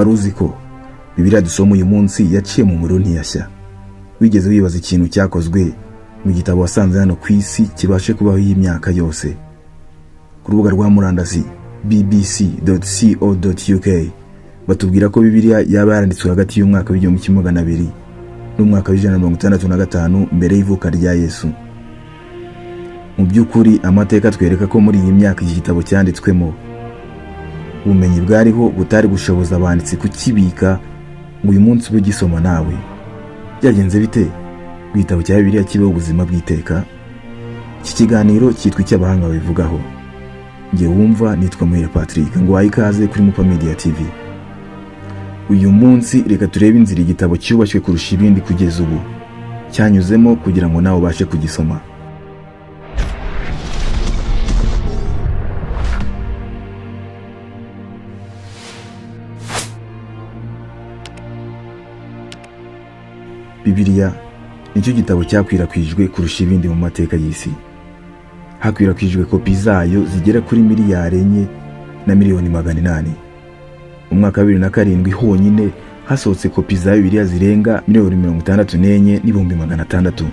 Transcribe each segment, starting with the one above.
Wari uzi ko Bibiliya dusoma uyu munsi yaciye mu muriro ntiyashya? Wigeze wibaza ikintu cyakozwe mu gitabo wasanze hano ku isi kibashe kubaho iyi myaka yose? Ku rubuga rwa murandasi bbc.co.uk batubwira ko Bibiliya yaba yaranditswe hagati y'umwaka w'1200 n'umwaka w'165 mbere y'ivuka rya Yesu. Mu by'ukuri, amateka atwereka ko muri iyi myaka iki gitabo cyanditswemo, ubumenyi bwariho butari gushoboza abanditsi kukibika ngo uyu munsi ube ugisoma nawe. Byagenze bite ngo igitabo cya Bibiliya kibeho ubuzima bw'iteka? Iki kiganiro cyitwa Icyo Abahanga Babivugaho. Njye wumva nitwa Muhire Patrick, ngo wahe ikaze kuri Mupa Media TV. Uyu munsi reka turebe inzira igitabo cyubashywe kurusha ibindi kugeza ubu cyanyuzemo kugira ngo nawe ubashe kugisoma. Bibiliya nicyo gitabo cyakwirakwijwe kurusha ibindi mu mateka y'isi. Hakwirakwijwe kopi zayo zigera kuri 4,800,000,000. Mu mwaka wa 2007 honyine hasohotse kopi za Bibiliya zirenga 64,600,000.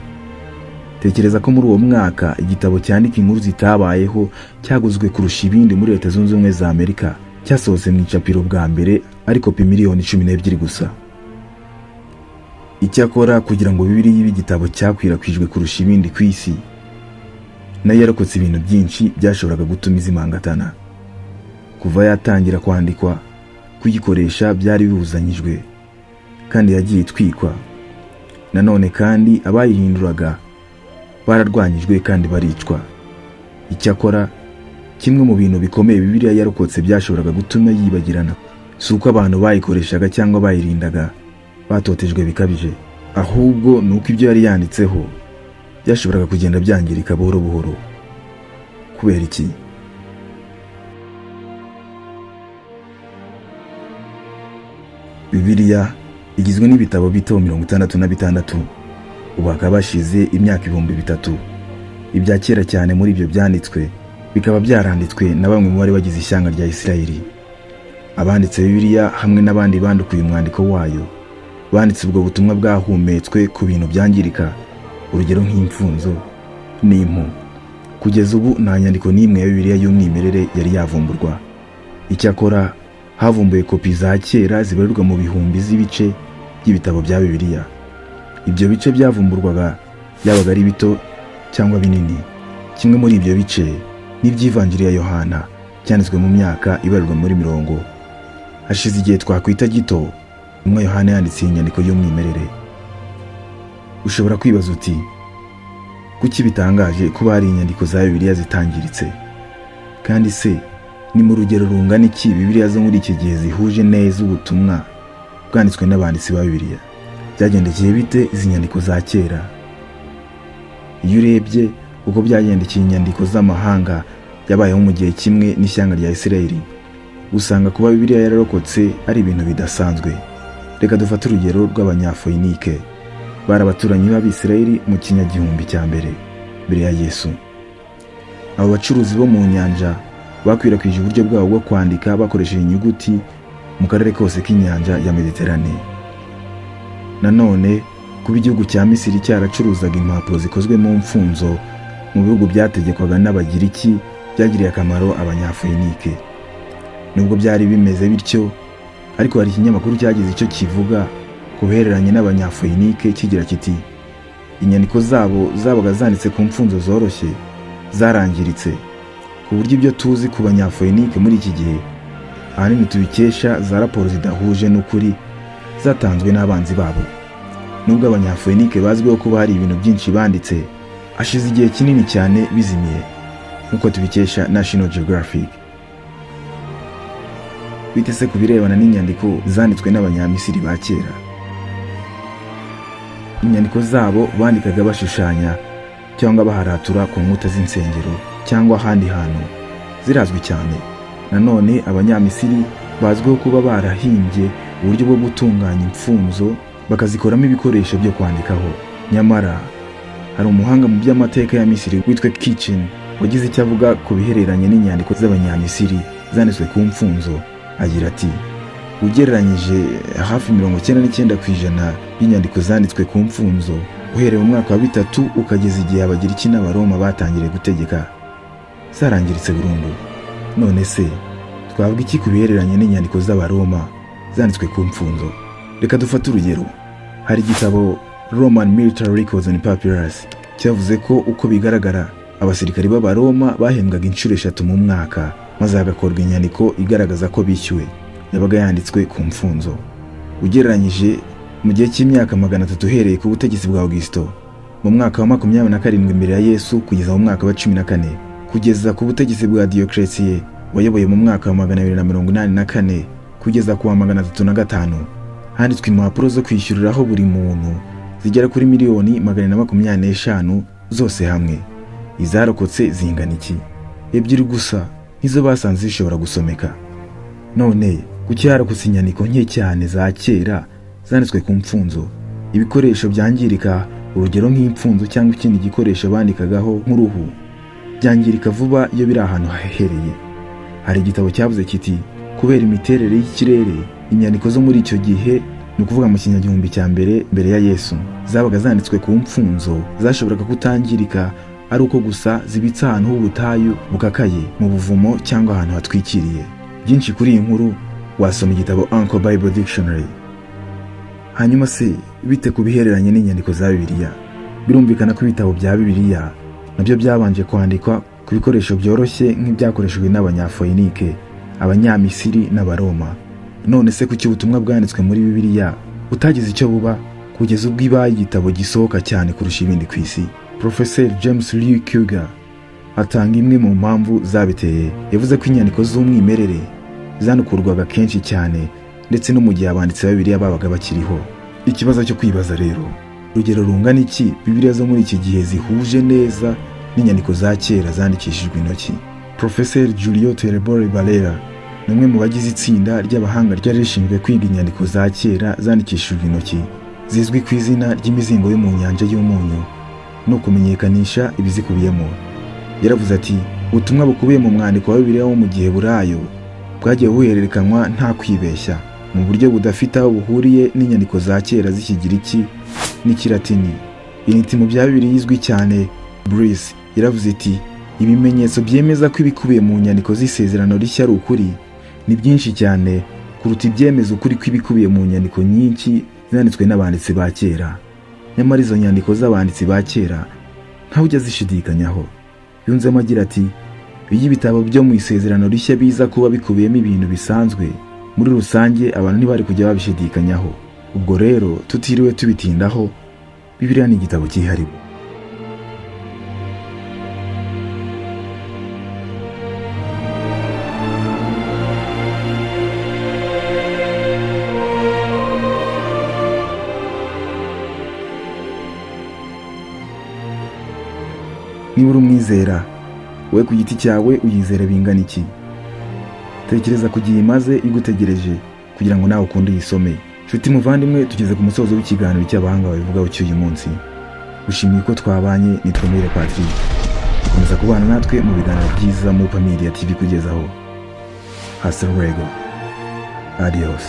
Tekereza ko muri uwo mwaka igitabo cyandika inkuru zitabayeho cyaguzwe kurusha ibindi muri Leta Zunze Ubumwe za Amerika cyasohotse mu icapiro bwa mbere ari kopi 12 miliyoni gusa. Icyakora, kugira ngo Bibiliya ibe igitabo cyakwirakwijwe kurusha ibindi ku isi, nayo yarokotse ibintu byinshi byashoboraga gutuma izimangatana. Kuva yatangira kwandikwa, kuyikoresha byari bibuzanyijwe kandi yagiye itwikwa. Nanone kandi abayihinduraga bararwanyijwe kandi baricwa. Icyakora, kimwe mu bintu bikomeye Bibiliya yarokotse byashoboraga gutuma yibagirana si uko abantu bayikoreshaga cyangwa bayirindaga batotejwe bikabije, ahubwo ni uko ibyo yari yanditseho byashoboraga kugenda byangirika buhoro buhoro. Kubera iki? Bibiliya igizwe n'ibitabo bito 66. Ubu hakaba hashize imyaka 3000. Ibya kera cyane muri ibyo byanditswe bikaba byaranditswe na bamwe mu bari bagize ishyanga rya Isirayeli. Abanditse Bibiliya hamwe n'abandi bandukuye umwandiko wayo banditse ubwo butumwa bwahumetswe ku bintu byangirika, urugero nk'imfunzo n'impu. Kugeza ubu nta nyandiko n'imwe ya Bibiliya y'umwimerere yari yavumburwa. Icyakora, havumbuwe kopi za kera zibarirwa mu bihumbi z'ibice by'ibitabo bya Bibiliya. Ibyo bice byavumburwaga byabaga ari bito cyangwa binini. Kimwe muri ibyo bice n'iby'ivanjiri ya Yohana, cyanditswe mu myaka ibarirwa muri mirongo. Hashize igihe twakwita gito umwe Yohana yanditse iyi nyandiko y'umwimerere. Ushobora kwibaza uti: "Kuki bitangaje kuba hari inyandiko za Bibiliya zitangiritse? Kandi se ni mu rugero rungana iki Bibiliya zo muri iki gihe zihuje neza ubutumwa bwanditswe n'abanditsi ba Bibiliya? Byagendekeye bite izi nyandiko za kera?" Iyo urebye uko byagendekeye inyandiko z'amahanga yabayeho mu gihe kimwe n'ishyanga rya Isirayeli, usanga kuba Bibiliya yararokotse ari ibintu bidasanzwe. Reka dufate urugero rw'Abanyafoyinike. Bari abaturanyi b'Abisirayeli mu kinyagihumbi cya mbere mbere ya Yesu. Abo bacuruzi bo mu nyanja bakwirakwije uburyo bwabo bwo kwandika bakoresheje inyuguti mu karere kose k'inyanja ya Mediterane. Nanone kuba igihugu cya Misiri cyaracuruzaga impapuro zikozwe mu mfunzo mu bihugu byategekwaga n'Abagiriki byagiriye akamaro Abanyafoyinike. Nubwo byari bimeze bityo ariko, hari ikinyamakuru cyagize icyo kivuga ku bihereranye n'Abanyafoyinike kigira kiti: "Inyandiko zabo zabaga zanditse ku mfunzo zoroshye zarangiritse, ku buryo ibyo tuzi ku Banyafoyinike muri iki gihe ahanini tubikesha za raporo zidahuje n'ukuri zatanzwe n'abanzi babo." Nubwo Abanyafoyinike bazwiho kuba hari ibintu byinshi banditse, hashize igihe kinini cyane bizimiye, nk'uko tubikesha National Geographic. Bite se ku birebana n'inyandiko zanditswe n'Abanyamisiri ba kera? Inyandiko zabo bandikaga bashushanya cyangwa baharatura ku nkuta z'insengero cyangwa ahandi hantu zirazwi cyane. Nanone Abanyamisiri bazwiho kuba barahimbye uburyo bwo gutunganya imfunzo bakazikoramo ibikoresho byo kwandikaho. Nyamara hari umuhanga mu by'amateka ya Misiri witwa Kitchen wagize icyo avuga ku bihereranye n'inyandiko z'Abanyamisiri zanditswe ku mfunzo, agira ati: Ugereranyije, hafi 99% y'inyandiko zanditswe ku mfunzo uhereye mu mwaka wa 3 ukageza igihe Abagiriki n'Abaroma batangiriye gutegeka zarangiritse burundu. None se twavuga iki ku bihereranye n'inyandiko z'Abaroma zanditswe ku mfunzo? Reka dufate urugero. Hari igitabo Roman Military Records and Papyrus cyavuze ko uko bigaragara abasirikari b'Abaroma bahembwaga inshuro eshatu mu mwaka, maze hagakorwa inyandiko igaragaza ko bishyuwe, yabaga yanditswe ku mfunzo. Ugereranyije, mu gihe cy'imyaka 300 uhereye ku butegetsi bwa Augusto mu mwaka wa 27 mbere ya Yesu kugeza mu mwaka wa 14, kugeza ku butegetsi bwa Diocletien wayoboye mu mwaka wa 284 kugeza ku wa 305, handitswe impapuro zo kwishyuriraho buri muntu zigera kuri miliyoni 425 zose hamwe. Izarokotse zingana iki? Ebyiri gusa nizo basanze zishobora gusomeka. None kuki harokotse inyandiko nke cyane za kera zanditswe ku mfunzo? Ibikoresho byangirika, urugero nk'imfunzo cyangwa ikindi gikoresho bandikagaho nk'uruhu, byangirika vuba iyo biri ahantu hahehereye. Hari igitabo cyavuze kiti: "Kubera imiterere y'ikirere, inyandiko zo muri icyo gihe, ni ukuvuga mu kinyagihumbi cya mbere mbere ya Yesu, zabaga zanditswe ku mfunzo zashoboraga kutangirika ari uko gusa zibitse ahantu h'ubutayu bukakaye, mu buvumo cyangwa ahantu hatwikiriye." Byinshi kuri iyi nkuru wasoma igitabo Anchor Bible Dictionary. Hanyuma se bite ku bihereranye n'inyandiko za Bibiliya? Birumvikana ko ibitabo bya Bibiliya nabyo byabanje kwandikwa ku bikoresho byoroshye nk'ibyakoreshejwe n'Abanyafoyinike, Abanyamisiri n'Abaroma. None se kuki ubutumwa bwanditswe muri Bibiliya butagize icyo buba kugeza ubwo ibaye igitabo gisohoka cyane kurusha ibindi ku isi? Profeseri James Lee Kuger atanga imwe mu mpamvu zabiteye. Yavuze ko inyandiko z'umwimerere zanukurwaga kenshi cyane, ndetse no mu gihe abanditsi ba Bibiliya babaga bakiriho. Ikibazo cyo kwibaza rero: urugero rungana iki Bibiliya zo muri iki gihe zihuje neza n'inyandiko za kera zandikishijwe intoki? Profeseri Julio Terebore Barrera ni umwe mu bagize itsinda ry'abahanga ryari rishinzwe kwiga inyandiko za kera zandikishijwe intoki zizwi ku izina ry'imizingo yo mu nyanja y'umunyu no kumenyekanisha ibizikubiyemo. Yaravuze ati: "Ubutumwa bukubiye mu mwandiko wa Bibiliya wo mu Giheburayo bwagiye buhererekanywa nta kwibeshya mu buryo budafite aho buhuriye n'inyandiko za kera z'Ikigiriki n'Ikilatini." Intiti mu bya Bibiliya izwi cyane Bruce yaravuze iti: "Ibimenyetso byemeza ko ibikubiye mu nyandiko z'Isezerano Rishya ari ukuri ni byinshi cyane kuruta ibyemeza ukuri kw'ibikubiye mu nyandiko nyinshi zanditswe n'abanditsi ba kera. Nyamara izo nyandiko z'abanditsi ba kera ntawe ujya azishidikanyaho." Yunzemo agira ati: "Iyo ibitabo byo mu Isezerano Rishya biza kuba bikubiyemo ibintu bisanzwe muri rusange, abantu ntibari kujya babishidikanyaho." Ubwo rero tutiriwe tubitindaho, Bibiliya ni igitabo cyihariye. Niba uri umwizera, wowe ku giti cyawe uyizera bingana iki? Tekereza ku gihe imaze igutegereje kugira ngo nawe ukunde uyisome. Nshuti muvandimwe, tugeze ku musozo w'ikiganiro cy'abahanga babivugaho cy'uyu munsi. Ushimiye ko twabanye. Nitwa Muhire Patrick. Komeza kubana natwe mu biganiro byiza mu Media TV kugezaho. Hasta luego, adios.